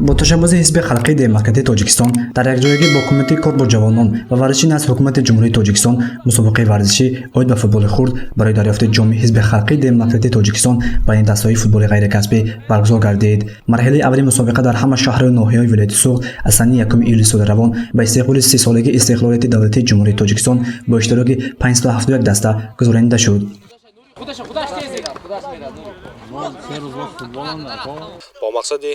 Бо ташаббуси Ҳизби халқии демократии Тоҷикистон дар якҷоягӣ бо Кумитаи кор бо ҷавонон ва варзиши назди Ҳукумати Ҷумҳурии Тоҷикистон мусобиқаи варзишӣ оид ба футболи хурд барои дарёфти ҷоми Ҳизби халқии демократии Тоҷикистон байни дастаҳои футболи ғайрикасбӣ баргузор гардид. Марҳилаи аввали мусобиқа дар ҳама шаҳру ноҳияҳои вилояти Суғд аз санаи 1 июли соли равон ба истиқболи 30-солагии истиқлолияти давлатии Ҷумҳурии Тоҷикистон бо иштироки 571 даста гузаронида шуд. Бо мақсади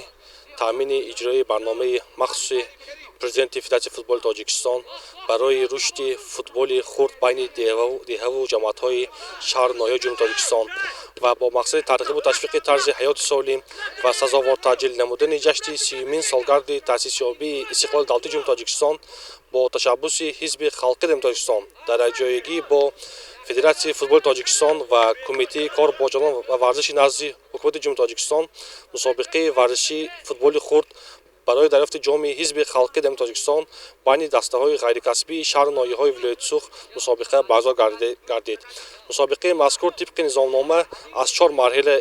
таъмини иҷрои барномаи махсуси Президенти Федератсияи футболи Тоҷикистон барои рушди футболи хурд байни деҳаву ҷамоатҳои шаҳру ноҳияи Ҷумҳурии Тоҷикистон ва бо мақсади тарғибу ташвиқи тарзи ҳаёти солим ва сазовор таъҷил намудани ҷашни 30-юмин солгарди таъсисёбии истиқлоли давлатии Ҷумҳурии Тоҷикистон бо ташаббуси Ҳизби халқии демократии Тоҷикистон дар якҷоягӣ бо Федератсияи футболи Тоҷикистон ва Кумитаи кор бо ҷавонон ва варзиши назди Ҳукумати Ҷумҳурии Тоҷикистон мусобиқаи варзишии футболи хурд барои дарёфти ҷоми Ҳизби халқии демократии Тоҷикистон байни дастаҳои ғайрикасбии шаҳру ноҳияҳои вилояти Суғд мусобиқа баргузор гардид. Мусобиқаи мазкур тибқи низомнома аз чор марҳила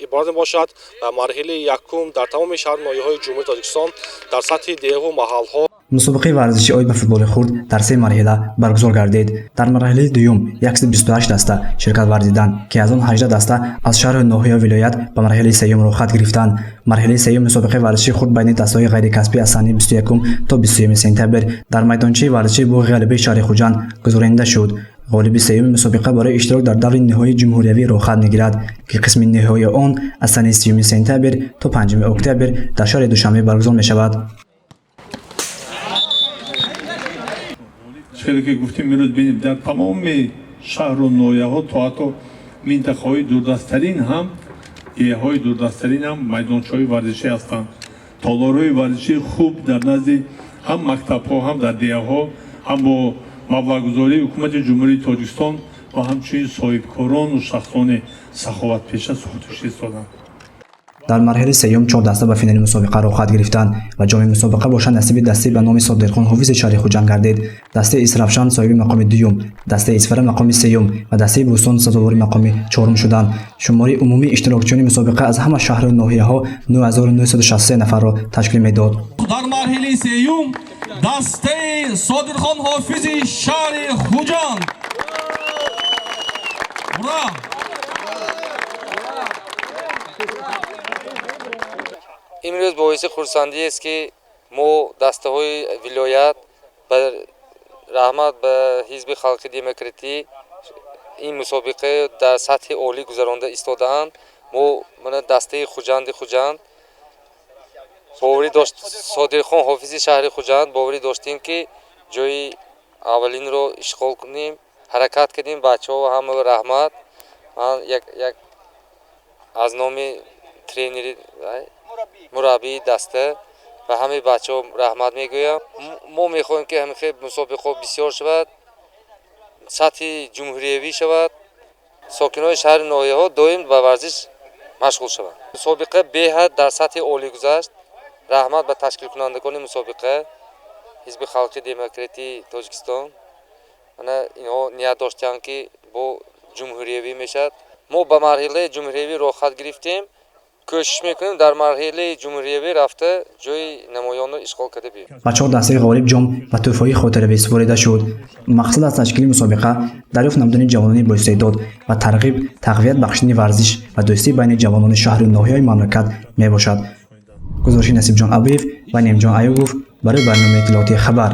иборат мебошад ва марҳилаи якум дар тамоми шаҳру ноҳияҳои Ҷумҳурии Тоҷикистон дар сатҳи деҳаву маҳалҳо. Мусобиқаи варзишӣ оид ба футболи хурд дар се марҳила баргузор гардид. Дар марҳилаи дуюм 128 даста ширкат варзиданд, ки аз он 18 даста аз шаҳру ноҳияи вилоят ба марҳилаи сеюм роҳхат гирифтанд. Марҳилаи сеюм мусобиқаи варзишии хурд байни дастаҳои ғайрикасбӣ аз санаи 21 то 23 сентябр дар майдончаи варзишии Боғи Ғалабаи шаҳри Хуҷанд гузаронида шуд. Ғолиби сеюми мусобиқа барои иштирок дар даври ниҳоии ҷумҳуриявӣ роҳхат мегирад, ки қисми ниҳоии он аз санаи 30 сентябр то 5 октябр дар шаҳри Душанбе баргузор мешавад. Хеле ки гуфтем, имрӯз бинем, дар тамоми шаҳру ноҳияҳо то ҳатто минтақаҳои дурдасттарин ҳам, деҳаҳои дурдасттарин ҳам майдончаҳои варзишӣ ҳастанд, толорҳои варзишии хуб дар назди ҳам мактабҳо, ҳам дар деҳаҳо, ҳам бо маблағгузории Ҳукумати Ҷумҳурии Тоҷикистон ва ҳамчунин соҳибкорону шахсони саховатпеша сохта истоданд. Дар марҳилаи сеюм чор даста ба финали мусобиқа роҳхат гирифтанд ва ҷоми мусобиқа бошад насиби дастаи ба номи Содирхон Ҳофизи шаҳри Хуҷанд гардид. Дастаи Истаравшан соҳиби мақоми дуюм, дастаи Исфара мақоми сеюм ва дастаи Бӯстон сазовори мақоми чорум шуданд. Шумораи умумии иштирокчиёни мусобиқа аз ҳама шаҳру ноҳияҳо 9963 нафарро ташкил медод. Дар марҳилаи сеюм дастаи Содирхон Ҳофизи шаҳри Хуҷанд. Ура! Имрӯз боиси хурсандиест, ки мо дастаҳои вилоят ба раҳмат ба Ҳизби халқи демократӣ ин мусобиқа дар сатҳи олӣ гузаронда истодаанд. Мо мана дастаи Хуҷанди Хуҷанд боварӣ дошт, Содирхон Ҳофизи шаҳри Хуҷанд боварӣ доштем, ки ҷои аввалинро ишғол кунем. Ҳаракат кардем, бачаҳо ҳама раҳмат. Ман як аз номи тренери, мураббии даста ба ҳамаи бачаҳо раҳмат мегӯям. Мо мехоҳем, ки ҳамин хел мусобиқаҳо бисёр шавад, сатҳи ҷумҳуриявӣ шавад, сокинони шаҳри ноҳияҳо доим ба варзиш машғул шаванд. Мусобиқа беҳад дар сатҳи олӣ гузашт. Раҳмат ба ташкилкунандагони мусобиқа, Ҳизби халқи демократии Тоҷикистон. Мана инҳо ният доштанд, ки бо ҷумҳуриявӣ мешавад. Мо ба марҳилаи ҷумҳуриявӣ роҳхат гирифтем, кӯшиш мекунем дар марҳилаи ҷумҳуриявӣ рафта ҷои намоёнро ишғол карда биёем. Ба чор дастаи ғолиб ҷом ва тӯҳфаҳои хотиравӣ супорида шуд. Мақсад аз ташкили мусобиқа дарёфт намудани ҷавонони боистеъдод ва тарғиб, тақвият бахшидани варзиш ва дӯстӣ байни ҷавонони шаҳру ноҳияҳои мамлакат мебошад. Гузориши Насибҷон Абуев ва Немҷон Аюбов барои барномаи иттилоотии «Хабар».